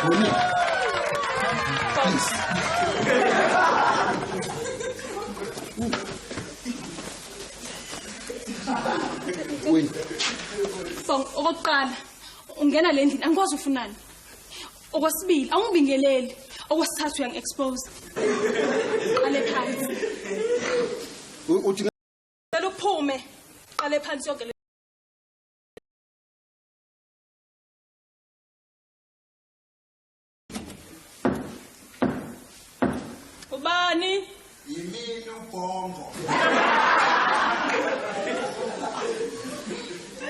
Winnie. Please. Winnie. Bong, okokuqala ungena le ndlini angikwazi ufunani. Okwesibili awungibingeleli. Okwesithathu uyangi-expose. Qale phansi. Uthi Cela uphume. Qale phansi yonke le. Ubani? Yimina uBhongo.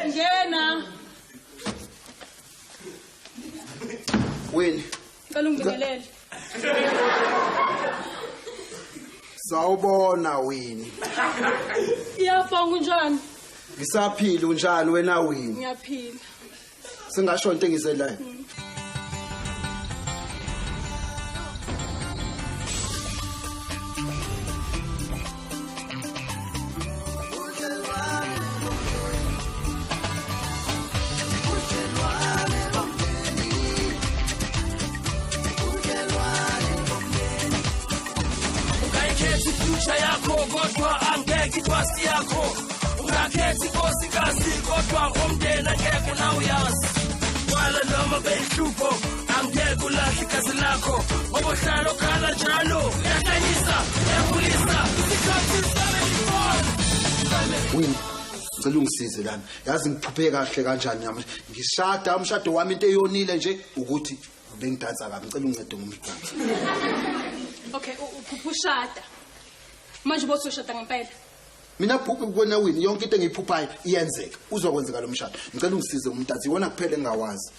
Ngena. Winnie. Cela ungibingelele. Sawubona Winnie. Iyabonga unjani? Ngisaphila unjani wena Winnie? Ngiyaphila. Singasho into engizelayo. Ungayikhethi future yakho kodwa angeke ipasi yakho. Ungakhethi inkosikazi kodwa umndeni angeke nawe uyazi. Wala noma beyihlupho angeke ulahle igazi lakho. Ngoba uhlala ukhala njalo uyahlanyisa uyakhulisa isikhathi 74. Winnie, ngicela ungisize lana. Yazi ngiphuphe kahle kanjani nami. Ngishada umshado wami into eyonile nje ukuthi bengidansa kabi. Ngicela ungincede ngomdanso. Okay, uphupha ushada. Manje ubothi ushada ngempela. Mina phuphe kuwena Winnie yonke into engiyiphuphayo iyenzeka. Uzokwenzeka lo mshado. Ngicela ungisize ngomdanso. Iwona kuphela engingawazi.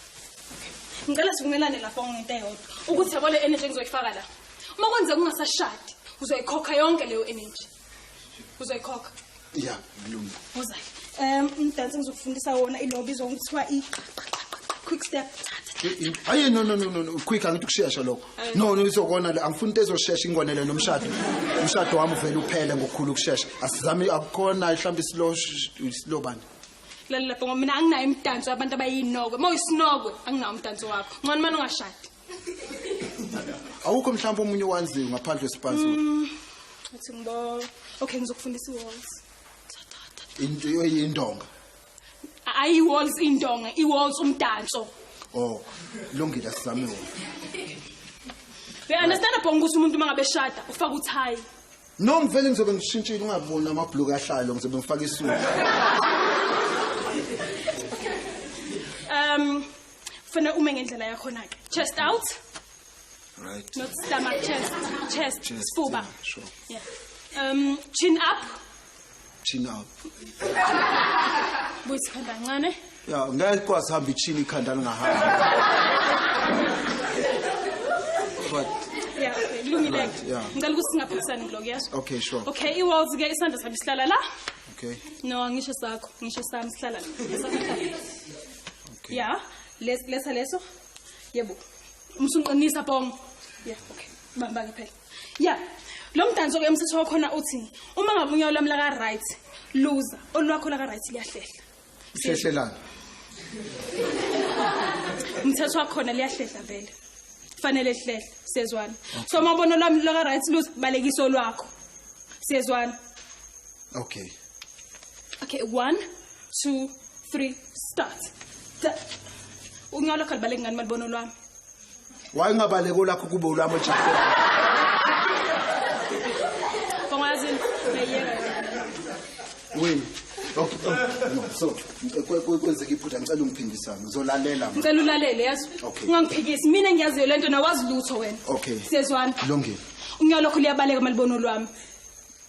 Ngicela sivumelane lapho ngento eyodwa. Ukuthi yabo le energy engizoyifaka la. Uma kwenzeka ungasashadi, uzoyikhokha yonke leyo energy. Uzoyikhokha. Yeah, kulungile. Uza. Umdanso engizokufundisa wona ilo bizwa ngokuthiwa i quick step. Hayi no no no no no quick angithi ukushesha lokho. No no izokona le angifuni into ezoshesha ingonele nomshado. Umshado wami uvele uphele ngokukhulu ukushesha. Asizami akukhona mhlawumbe slow slow bani. Lalela lapho ngoba mina anginayo imidanso yabantu abayinokwe. Uma uyisinokwe anginawo umdanso wakho. Ngcono manje ungashadi. Awukho mhlawumbe omunye owanziwe ngaphandle kwesipansula. Uthi ngibo. Okay ngizokufundisa i-waltz. Into eyindonga. Ayi waltz indonga, i-waltz umdanso. Oh, lungile asizame wona. You understand Bhongo ukuthi umuntu mangabe eshada ufaka uthayi. No ngivele ngizobe ngishintshile ungaboni amabhluku ahlalo ngizobe ngifaka isudu. Fanele ume ngendlela yakho na ke. Chest out. Right. Not stomach, chest, chest, Chest, sifuba. yeah, sure. Yeah. Chin up. Chin up. Buyisa ikhanda kancane. Ya, ngeke kwazi hamba ichini ikhanda lingahamba. But Yeah, okay, kulungile. Right, yeah. Ngicela ukuthi singaphikisani kuloko, yes? Okay, sure. Okay, i-waltz ke isandla sami sihlala la. Okay. No, angisho sakho, ngisho sami sihlala la. Esakho sihlala. Okay. Yeah, lesa leso. Yebo. Umsunqinisa Bhongo. Yeah, okay. Bamba ke phela. Yeah. Lo mdanso ke umthetho wakhona uthi uma ngabe unyawo lwami la ka right, loser, olwakho la ka right liyahlehla. Hlehlelana. Umthetho wakhona liyahlehla vele. Fanele hlehle, siyezwana. So uma ubona lwami la ka right loser, balekisa olwakho. Siyezwana. Okay. Okay, 1 2 3 start. Unyawo lwakho alibaleki ngani malibona olwami? Why ungabaleki olwakho kube olwami ojahile? Bongazini, ngiyayeka yona. Wena. Okay, oh, no, so kwenzeka iphutha ngicela ungiphindisane. Ngizolalela mina. Ngicela ulalele yazi. Okay. Ungangiphikisi mina ngiyaziyo lento nawazi lutho wena. Okay. Siyezwana. Kulungile. Unyawo lwakho liyabaleka malibona olwami.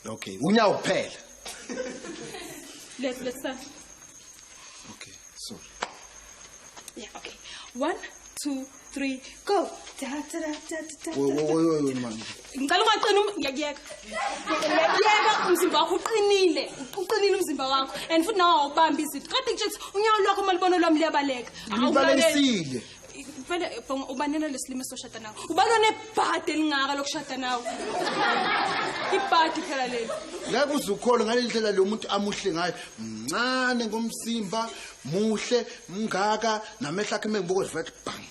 Okay, unyawo kuphela. Let's start. Okay, sorry. Yeah, okay. 1 2 3 go. Da da da da da. Wo wo wo wo man. Ngicela ungaqini ngiyakuyeka. Ngiyakuyeka umzimba wakho uqinile. Uqinile umzimba wakho. And futhi nawe awubambi izinto. Kade ngitshe unyawo lwakho malibona lwami liyabaleka. Ngibalelisile. Vele Bhongo ubanena lesilimo soshada nawe. Ubani onebhadi elingaka lokushada nawe? Ibhadi phela leli. Ngeke uze ukholwe ngale ndlela lo muntu amuhle ngayo. Mncane ngomzimba, muhle, mngaka, namehlo akhe mengibuka nje bang.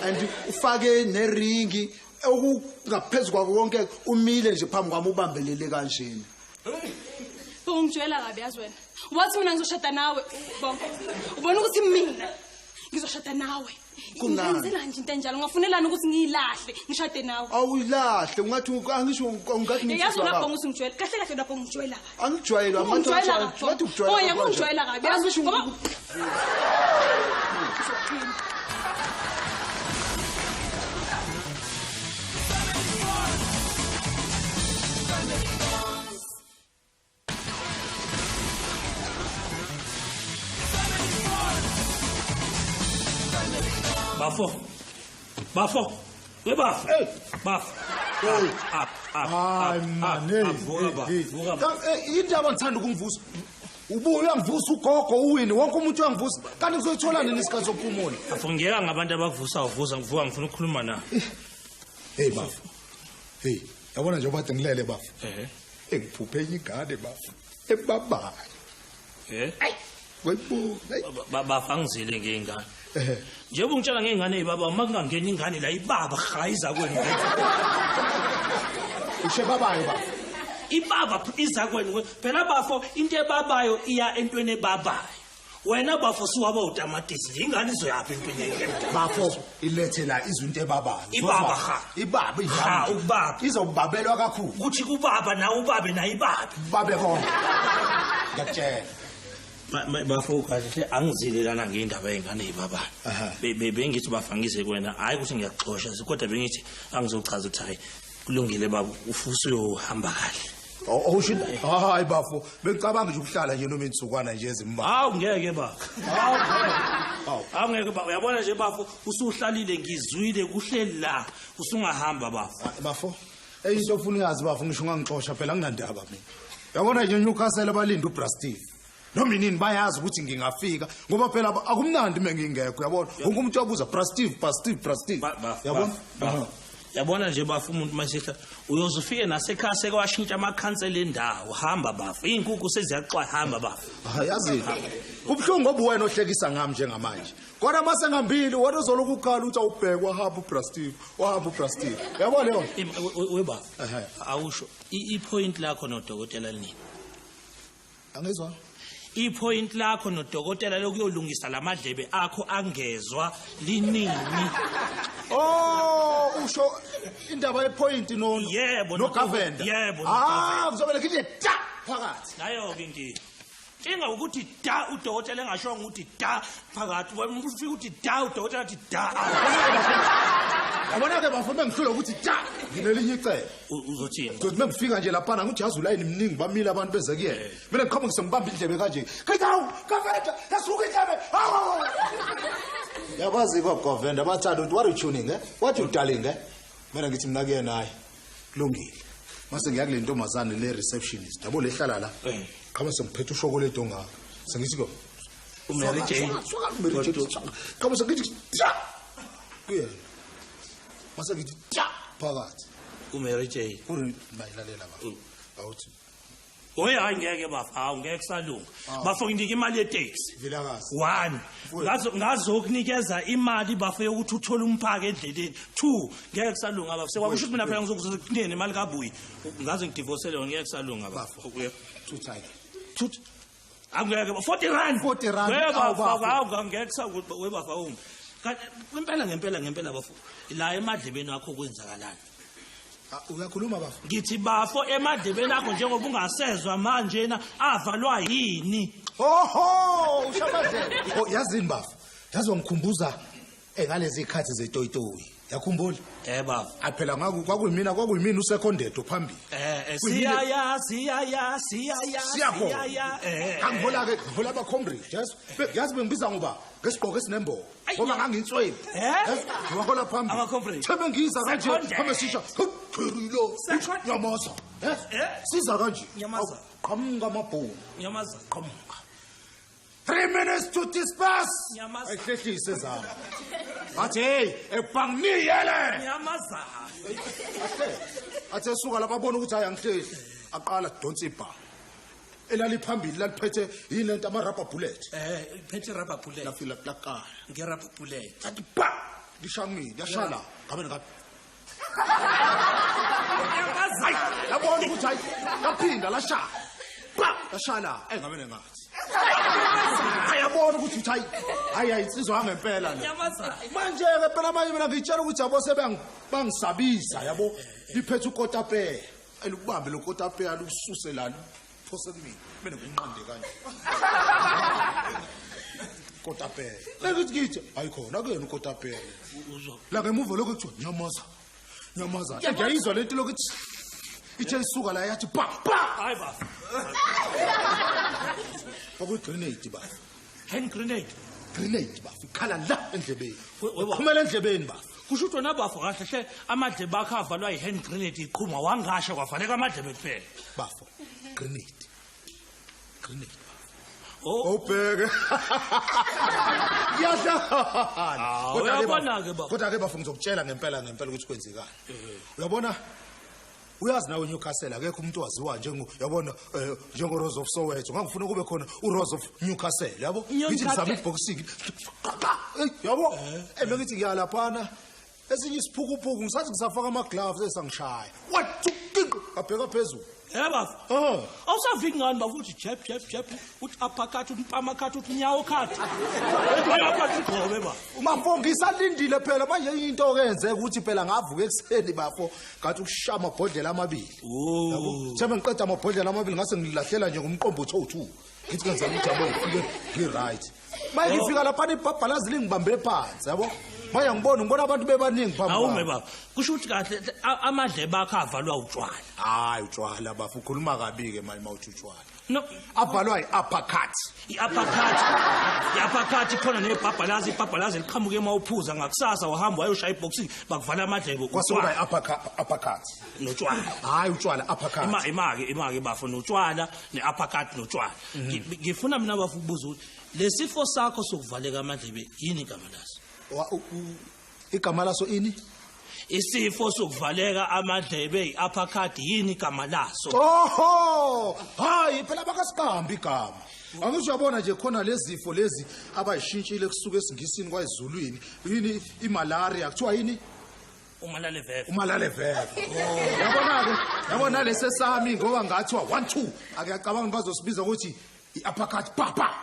And ufake neringi okungaphezu kwako konke umile nje phambi kwami ubambelele kanjena. Ungijwayela kabi yazi wena. Wathi mina ngizoshada nawe bonke. Ubona ukuthi mina ngizoshada nawe. Ngenzela nje into enjalo ngafunelana ukuthi ngiyilahle ngishade nawe. Awuyilahle ungathi angisho ungathi ngizwa. Yazi lapho ngusingijwayela kahle kahle lapho ngijwayela kabi. Angijwayelwa ngathi ukujwayela. Oya ngijwayela kabi. Angisho ngoba Bafo. Bafo. We bafo. Hey. Bafo. Hey. Up, up, Hayi man, hey. Vuka ba. Indaba ngithanda ukumvusa. Ubuye uyangivusa ugogo uwini, wonke umuntu uyangivusa. Kanti ngizoyithola nini isikhathi sokuphumula? Bafo ngiyeka ngabantu abavusa uvusa ngivuka ngifuna ukukhuluma nawe. Hey bafo. Hey, yabona nje obade ngilele bafo. Eh. Engiphuphe ingane bafo. Ebabayo. Eh? Ayi, wayibona. Bafo angizile ngengane. Njengoba ungitshela ngengane baba uma kungangena ingane la ibaba hayiza kwenu. Ushe babayo baba. Ibaba iza kwenu. Phela bafo into ebabayo iya entweni ebabayo. Wena bafo suwaba utamatisi ingane izoyaphi entweni ebabayo. Bafo ilethe la izinto ebabayo. Ibaba ha. Ibaba ha ukubaba. Izobabelwa kakhulu. Kuthi kubaba nawe ubabe naye ibabe. Babe konke. Ngiyakutshela. Bafo kahle angizile lana ngendaba yengane yebaba. Bengithi bafangize kuwena hayi ukuthi ngiyakuxosha kodwa bengithi angizochaza ukuthi hayi kulungile baba ufusi uyohamba kahle. Awusho hayi bafo bengicabanga nje ukuhlala nje noma insukwana nje ezimbalwa. Hawu ngeke baba. Hawu. Hawu ngeke baba uyabona nje bafo usuhlalile ngizwile kuhleli la usungahamba bafo. Bafo into ofuna uyazi bafo ngisho ungangixosha phela nginandaba mina. Yabona nje Newcastle abalinde uBrastive. Noma inini bayazi ukuthi ngingafika ngoba phela akumnandi mengingekho uyabona wonke umuntu uyabuza Brastive Brastive Brastive uyabona. Yabona nje bafo umuntu masehla uyozufike nasekhaya sekwashintsha amakhansela endawo hamba bafo izinkukhu seziyaxwa hamba bafo. Yazi kubuhlungu ngoba wena ohlekisa ngami njengamanje kodwa mase ngambili wena uzoloku ukhala uthi awubhekwa hamba uBrastive wahamba uBrastive uyabona leyo we bafo awusho ipoint lakho nodokotela linini angizwa ipoint lakho nodokotela lokuyolungisa lamadlebe akho angezwa linini. Oh usho indaba yepoint no yebo no governor. Yebo. Ah kuzobele ngithi da phakathi. Nayo ke inkinga. Inkinga ukuthi da udokotela engashongo ukuthi da phakathi ufika ukuthi da udokotela athi da. Yabona ke bafuna ngihlule ukuthi da nginelinye icebo. Uzothini? Ukuthi mengifika nje lapha ngithi yazi ulayini mningi bamile abantu beze kuyena. Mina ngiqhamuka ngisembamba indlebe kanje. Khawu governor yasuka indlebe. Hawu. Yakwazi ko governor bathanda ukuthi what you tuning eh? What you darling eh? Mina ngithi mina kuyena hayi. Kulungile. Mase ngiya kule ntombazane le receptionist. Yabo lehlala la. Qhamuka sengiphethe ushokolate ongaka. Sengithi ko uMary Jane. Mary Jane. Qhamuka sengithi kuyena. Mase ngithi phakathi. uMary Jane. Uri mayilalela baba. Awuthi. Oye hayi ngeke bafo, hawu ngeke kusalunga. Bafo nginika imali yeteksi. Vilakazi. 1. Ngazokunikeza imali bafo yokuthi uthole umphako endleleni. 2. Ngeke kusalunga bafo. Sekwakusho ukuthi mina phela ngizokunika nemali kabuyi. Ngaze ngidivosele ngeke kusalunga bafo. 2 times. 2. Angeke 40 rand. 40 rand. Bafo, hawu ngeke kusalunga we bafo awumi. Kanti impela ngempela ngempela bafo. La emadlebeni akho kwenzakalani? Uyakhuluma bafo. Ngithi bafo emadlebeni akho njengoba ungasezwa manje na avalwa yini? Oho, ushamadlebe. Oh yazini bafo. Yazi wangikhumbuza ngalezi ikhathi zetoyitoyi. Yakhumbula? Eh bafo. Aphela kwakuyimina kwakuyimina usecondedo phambili. Siyaya siyaya siyaya siyaya. Ngihola ke ngihola aba comrade, yes. Yazi bengibiza ngoba ngesigqoko esinembobo. Ngoba nganginsweli. Eh? Ngihola phambili. Aba comrade. Thebe ngiza kanje, hambe sisha. Khurilo. Nyamaza. Siza kanje. Nyamaza. Qhamuka amabhomu. Nyamaza. Qhamuka. 3 minutes to disperse. Nyamaza. Ayihlehlise zami. Bathi hey, ebangiyele. Nyamaza. Athe suka lapha abona ukuthi hayi angihlehli. Aqala donsa ibha. Elaliphambili laliphethe yini lento ama rubber bullet. Iphethe rubber bullet. Lafila laqala. Nge rubber bullet. Athi ba. Lishangile, yashala. Ngabe ngabe. Hayi, yabona ukuthi hayi, yaphinda lashaya. Pa, yashala. Engabe ngathi. Ayabona ukuthi hayi, hayi hayi insizwa ngempela le. Manje ke phela manje mina ngitshela ukuthi yabo sebangisabisa yabo. Liphethe ukotapeya. Elukubambe lo kotapeya lukususe lana. Phose kumina. Mina nginqande kanje. Kotapeya. Lekuthi ngithi hayi khona kuyena ukotapeya. La ngemuva lokho kuthiwa nyamaza. Nyamaza. Ngiyayizwa lento lokuthi ithe isuka la yathi pa pa. Hayi baba. Kwakuyi-grenade baba. Hand grenade. Grenade baba. Ikhala la endlebeni. Ukhumela endlebeni baba. Kusho ukuthi wena bafo kahle hle amadlebe akho avalwa yi-hand grenade iqhuma wangasha kwavaleka amadlebe kuphela. Bafo. Grenade. Grenade. Oh. Ubheke. Yadlala. Uyabona ke bafo. Kodwa ke bafo ngizokutshela ngempela ngempela ukuthi kwenzekani. Uyabona? Uyazi nawe Newcastle akekho umuntu owaziwa njengo yabona njengo Rose of Soweto. Ngangifuna kube khona uRose of Newcastle yabo. Ngithi ngizama iboxing. Yabo. Ngithi ngiya laphana esinye isiphukuphuku ngisathi ngisafaka ama gloves esangishaya. What abheka phezulu. Eh bafo. Oh. Awusaviki ngani bafo uthi jab jab jab uthi uppercut uthi mpamacut uthi nyawo cut. Uyaphatha igqobe bafo. Bafo ngisalindile phela manje into okenzeka ukuthi phela ngavuka ekuseni bafo ngathi ukushaya amabhodlela amabili. Oh. Thembe ngiqeda amabhodlela amabili ngase ngilahlela nje ngumqombothi owu2. Ngithi ngizama ukuthi yabo ngifike ngi-right. Manje ngifika lapha ibhabhalazi lingibambe phansi yabo. Manje ngibona abantu bebaningi phambi. Awume baba. Kusho ukuthi kahle amadlebe akho avalwa utshwala. Hayi utshwala bafo ukhuluma kabi ke manje mawuthi utshwala. No, avalwa i-uppercut. I-uppercut. I-uppercut ikhona nebhabhalazi, ibhabhalazi liqhamuke emawuphuza ngakusasa wahamba wayoshaya iboxing bakuvala amadlebe. Kwase kuba i-uppercut. Notshwala. Hayi utshwala uppercut. Ima-ke bafo notshwala ne-uppercut notshwala. Ngifuna mina bafo ukubuza ukuthi lesifo sakho sokuvaleka amadlebe yini igama laso? Igama laso ini? Isifo sokuvaleka amadlebe i-uppercut yini igama laso? Oho! Hayi phela bakasiqambi igama. Angisho uyabona nje khona lezifo lezi abayishintshile kusuka esiNgisini kwaZulwini. Yini imalaria kuthiwa yini? Umalale veve. Umalale veve. Yabona ke, yabona lesesami ngoba ngathiwa 1 2 akuyacabanga bazosibiza ukuthi i-uppercut papa.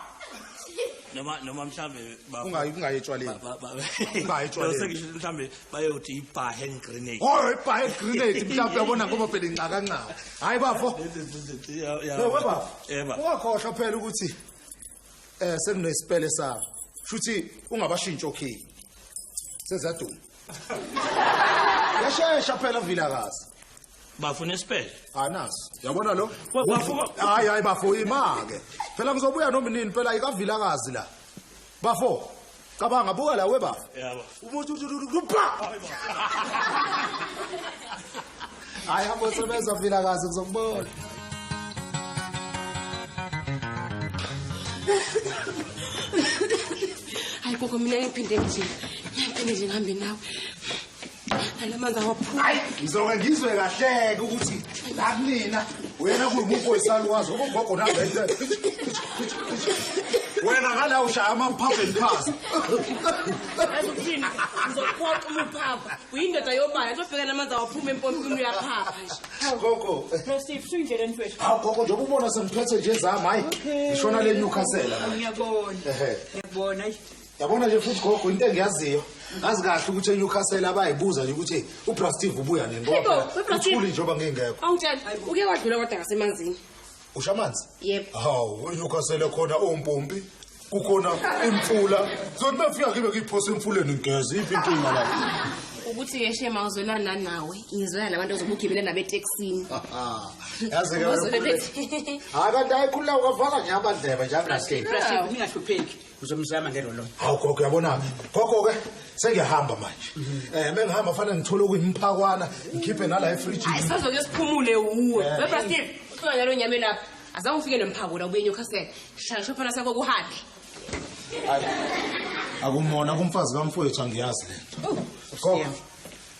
Noma mhlambe ungayi etshwaleni. Ungayi etshwaleni. Sengisho mhlambe bayothi iba hand grenade. Oh iba hand grenade mhlambe uyabona ngoba phela inxaka nxaka. Hayi bafo. Yebo bafo. Ungakhohlwa phela ukuthi sekunesipele sami. Shuthi ungabashintshi okay. Sezaduma. Yashesha phela Vilakazi. Bafo nesipele. Anazi. Yabona lo? Bafo. Hayi hayi bafo ima ke. Phela ngizobuya noma nini phela ikaVilakazi la. Bafo. Cabanga buka la we bafo. Yebo. Umuntu uthi pa. Hayi hamba sebenza Vilakazi ngizokubona. Hayi gogo mina ngiphinde nje. Ngiphinde nje ngihambe nawe. Alamanzi awaphuma. Hayi ngizoke ngizwe kahleke ukuthi la kunina wena kuyimuntu oyisalukazi ogogo nawe. Wena ngala ushaya ama-pump and pass. Yazi ukuthini? Ngizophoqa umuphapha. Uyindoda yobala uzofika namanzi awaphuma empompini uyaphapha nje. Gogo. No Steve, suyindlela mfethu. Hawu gogo njengoba ubona sengiphethe nje zami hayi. Ngishona le Newcastle. Ngiyabona. Ngiyabona. Yabona nje futhi gogo into engiyaziyo. Ngazi kahle ukuthi eNewcastle abayibuza nje ukuthi uBra Steve ubuya nini ngoba uthuli njengoba ngingekho. Awutshela, uke wadlula kodwa ngasemanzini. Usha amanzi? Yebo. Hawu, eNewcastle khona ompompi, kukhona imfula. Zothi befika ngibe ngiphosa emfuleni ngigeze iphi inkinga lapho. Ukuthi ke shema uzwelana nawe, ngizwela nabantu ozobugibela nabo etekisini. Yazi ke. Hayi kanti ayikhulula ukavala nje amadlebe nje Bra Steve. Bra Steve ningahlupheki. Uzomzama ngerolo. Hawu gogo uyabona. Gogo ke sengiyahamba manje. Mengihamba fanele ngithole okuyimphakwana ngikhiphe nala efrijini. Hayi sazoke siphumule uwe. We Bra Steve, uhlala nalo nyame lapha. Azange ufike nomphako la ubuye eNewcastle. Shaya shophana sakho kuhambe. Hayi. Akumona kumfazi kamfowethu angiyazi lento. Gogo.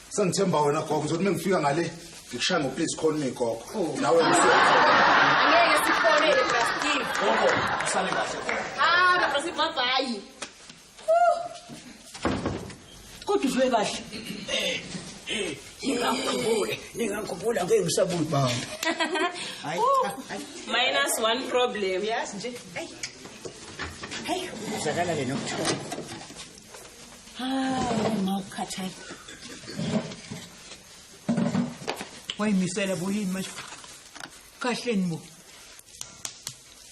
Sengithemba wena gogo ngizothi mengifika ngale ngikushaya ngo please call me gogo. Nawe angeke sifonele Bra Steve. Gogo, usale kahle gogo. Ah, Bra Steve bye bye. Kodwa Kodwa uzwe kahle. Ningangikhumbula ngeke ngisabuyi baba. Hayi. Minus one problem. Yazi nje. Hey. Hey, uzakala ke nokuthola. Hayi, mawukhathele. Wayimisela boyini manje? Kahleni bo.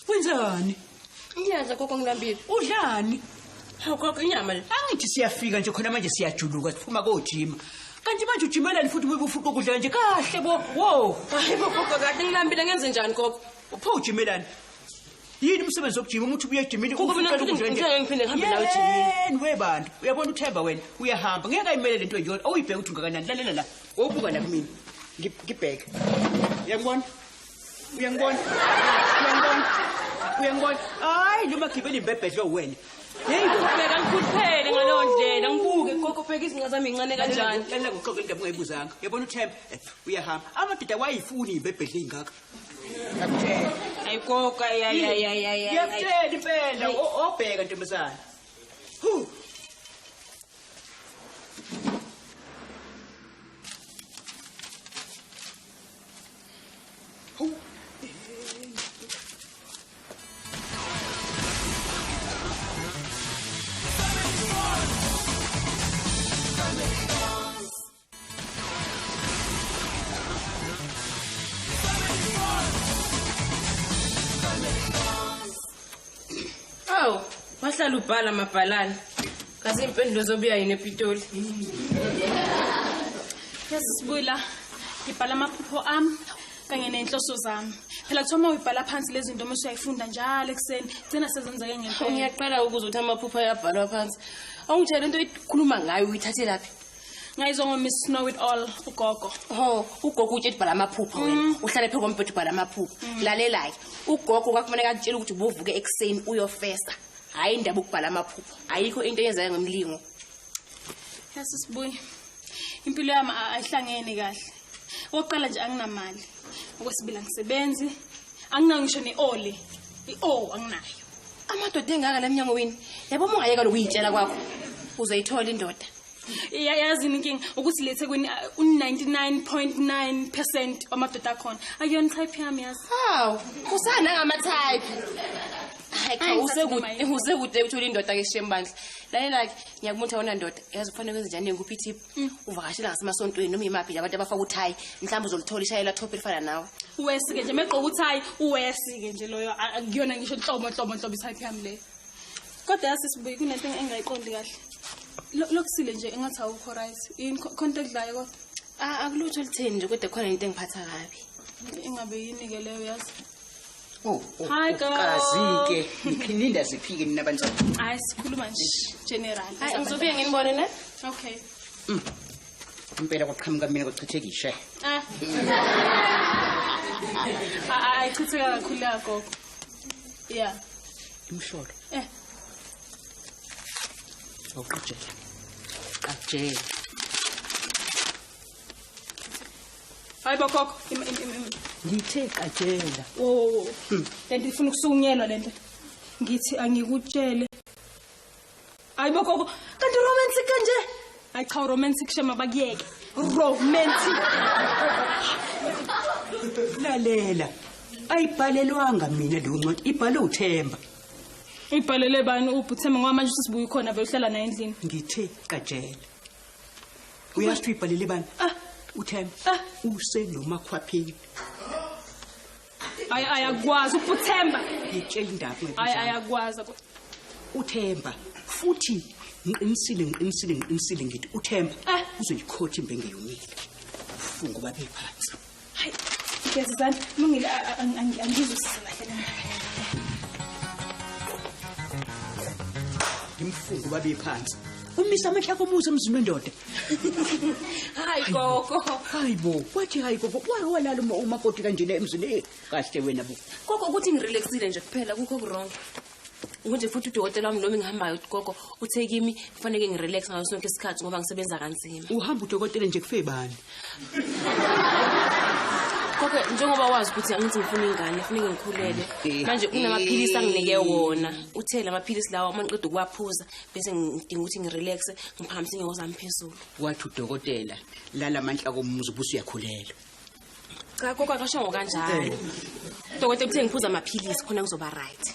Wenzani? Ngiyadla gogo ngilambile. Udlani? Hawu gogo inyama le. Angithi siyafika nje khona manje siyajuluka siphuma kojima. Kanti manje ujimelani futhi ube ufuqa ukudla nje kahle bo. Wo. Hayi bo gogo kahle ngilambile ngenze njani gogo? Upho ujimelani? Yini umsebenzi wokujima umuntu ubuye ejimini Gogo mina ufuqela ukudla nje. ngeke ngiphinde ngihambe nawe ejimini. Yeni webantu uyabona uThemba wena uyahamba ngeke ayimele lento nje awuyibheke ukuthi ungakanani lalela la. Wobuka la kumina. Ngibheke. Uyangibona? Uyangibona? Uyangibona? Uyangibona? Hayi noma gibela imbebhedlo wena. Hey bheka ngikhuphele ngaleyo ndlela ngibuke gogo bheka izinqa zami incane kanjani. Lalela ngoxoxa indaba ungayibuzanga. Uyabona uThemba uyahamba. Amadoda wayifuni imbebhedlo ingaka. Ngiyakutshela. Hayi gogo ay ay ay ay ay. Ngiyakutshela impela obheka ntombazana. Hu. Awu, wahlala ubhala amabhalane. Kazi impendulo zobuya yini ePitoli. Yazi sibuyila, ngibhala amaphupho ami kanye nenhloso zami. Phela kuthiwa uma uyibhala phansi lezi zinto uma usuyayifunda njalo ekuseni, gcina sezenzeke ngempela. Ngiyaqala ukuzwa ukuthi amaphupho ayabhalwa phansi. Awungitshela into oyikhuluma ngayo uyithathe laphi? Ngayizwa ngo-Miss Know It All ugogo. Ho, ugogo utshela ubhala amaphupho wena. Uhlale phezu kombhede ubhala amaphupho. Lalela-ke, ugogo kwakufanele akutshele ukuthi ubovuke ekuseni uyofesa. Hhayi indaba ukubhala amaphupho. Ayikho into eyenzeka ngomlingo. Yazi sibuyi, impilo yami ayihlangene kahle. Okokuqala nje anginamali. Okwesibili angisebenzi. Anginayo ngisho ne-oli. I-O anginayo. Amadoda engaka la emnyango wini. Yabo uma ungayeka lokuyitshela kwakho, uzoyithola indoda. Yazi inkinga ukuthi le eThekwini u-99.9% wamadoda akhona. Akuyona type yami yazi. Hawu, usana ngama-type. Hayi cha, usekude uthola indoda ke shembandla. Lalela-ke, ngiyakubona awuna ndoda. Yazi kufanele kwenze njani ngikuphi i-tip? Uvakashela ngasemasontweni noma imaphi nje abantu abafaka uthayi. Mhlawumbe uzolithola ishayela top elifana nawe. Uwesi-ke nje megqoka uthayi, uwesi-ke nje loyo akuyona ngisho nhlobo nhlobo nhlobo i-type yami leyo. Kodwa yazi sibuye kunento engingayiqondi kahle. Lokusile nje engathi awukho right. Yini khonto ekudlayo kodwa? Akulutho olutheni nje kodwa khona into engiphatha kabi. Ingabe yini ke leyo yazi? Oh, Hi girl. Kazi-ke niphininda ziphike nina bantwana. Hayi sikhuluma nje general. Hayi ngizobuye nginibone ne? Okay. Impela kwaqhamuka mina kwachithekishe. Ah. Ayichitheka kakhulu la gogo. Yeah. Imhlolo. Awuqajela. Qajela. Hayi bo gogo, Ngithe qajela. Wo. Lento ifuna ukusukunyelwa lento. Ngithi angikutshele. Hayi bo gogo, kanti romantic kanje? Hayi cha romantic shema bakuyeke. Romantic. Lalela. Ayibhalelwanga mina leyo ncwadi, ibhalwe uThemba. Ibhalele bani uButhemba ngoba manje usisibuya khona vele uhlala naye endlini. Ngithe qajela. Uyazi ukuthi uyibhalele bani? uThemba. Usenomakhwapheni. Hayi ayakwazi uButhemba. Ngitshela indaba Hayi ayakwazi. uThemba futhi ngiqinisile ngithi uThemba uzoyikhotha imbenge yomile. Ufunga babe phansi. Hayi ngigeza izandla lungile angizwisise kahle le ndaba. Ngimfunga babe phansi. Umisa amehlo akho umuzi emzini wendoda. Hayi gogo. Hayi bo, wathi hayi gogo, walala umakoti kanjena emzini kahle wena bo. Gogo ukuthi ngirelaxile nje kuphela kukho ku-wrong. Nje futhi udokotela wami noma ngihambayo gogo uthe kimi kufanele ngirelax ngaso sonke isikhathi ngoba ngisebenza kanzima. Uhamba udokotela nje kufe bani? Gogo, njengoba wazi ukuthi angithi ngifuna ingane, kufuneka ngikhulelwe. Manje kunamaphilisi anginike wona. Uthe lamaphilisi lawa uma ngiqeda ukuwaphuza bese ngidinga ukuthi ngirelaxe, ngiphakamise inyawo zami phezulu. Wathi udokotela lala manhla komuzi ubusu uyakhulelwa. Cha gogo, akashongo kanjalo. Udokotela uthe ngiphuza amaphilisi khona ngizoba right.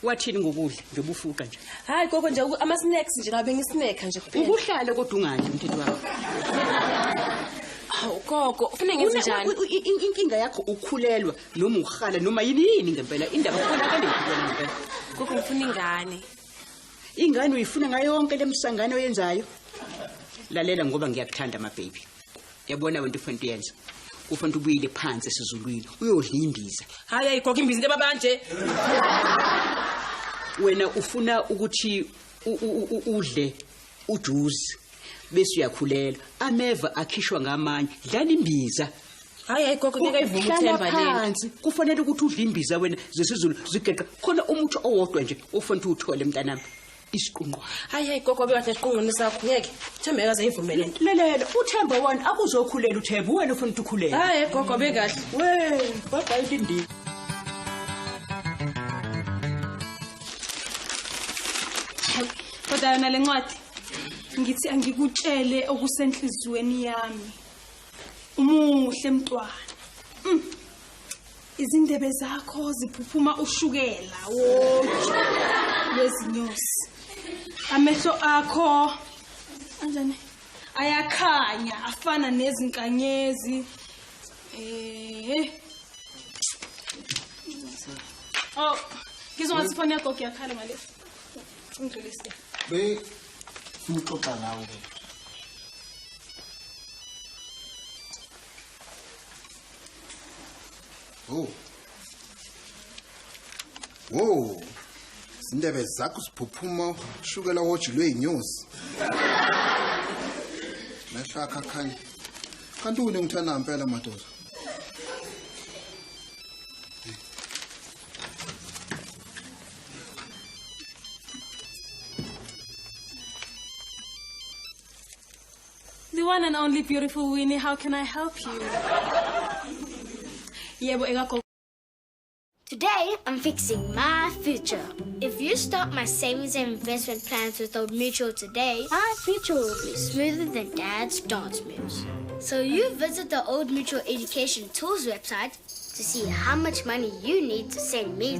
Wathini ngokudla njengoba ufuqa nje? Hayi gogo, nje ama-snacks nje lawa bengisnacka nje kuphela. Ukuhlala kodwa ungadli umthetho wakho. Hawu gogo, ufuna ngenze njani? Inkinga yakho ukhulelwa noma uhala noma yini yini ngempela indaba kubonakala ukukhulelwa ngempela. Gogo, ngifuna ingane. Ingane uyifuna ngayo yonke lemsangano oyenzayo? Lalela ngoba ngiyakuthanda ma baby. Yabona wena ufuna uyenza. Kufanele ubuyele phansi esizulwini uyodla imbiza. Hayi hayi gogo, imbiza into ebabanje. Wena ufuna ukuthi udle ujuice bese uyakhulela. Ameva akhishwa ngamanye. Dlala imbiza. Hayi hayi gogo, ngeke ayivume uThemba lena. Phansi kufanele ukuthi udle imbiza wena zesizulu zigeqa. Khona umuthi owodwa nje ofanele uthole mntanami. Isiqunqwa. Hayi hayi gogo, bekahle isiqunqweni sakho ngeke. Themba akaze ayivumele lento. Lalela, uThemba wani akuzokhulela uThemba, wena ufuna ukuthi ukhulele. Hayi gogo, bekahle. We, bye bye Lindi. Kodwa yona lencwadi ngithi angikutshele okusenhlizweni yami. Umuhle mntwana. Izindebe zakho ziphuphuma ushukela woju lwezinyosi. Amehlo akho anjani? Ayakhanya afana nezinkanyezi. Oh, ngizwa ngathi ifoni yakho iyakhala ngale. Ungidlulise. Be uxoxa nawe. Oh. Wo. Izindebe zakho ziphuphuma ushukela woju lweyinyosi. Mehlo akho akhanya. Kanti une ngithanda ngempela madoda. The one and only beautiful Winnie, how can I help you? Yebo, ekagogo. Today, I'm fixing my future. If you start my savings and investment plans with Old Mutual today, my future will be smoother than Dad's dance moves. So you visit the Old Mutual Education Tools website to see how much money you need to send me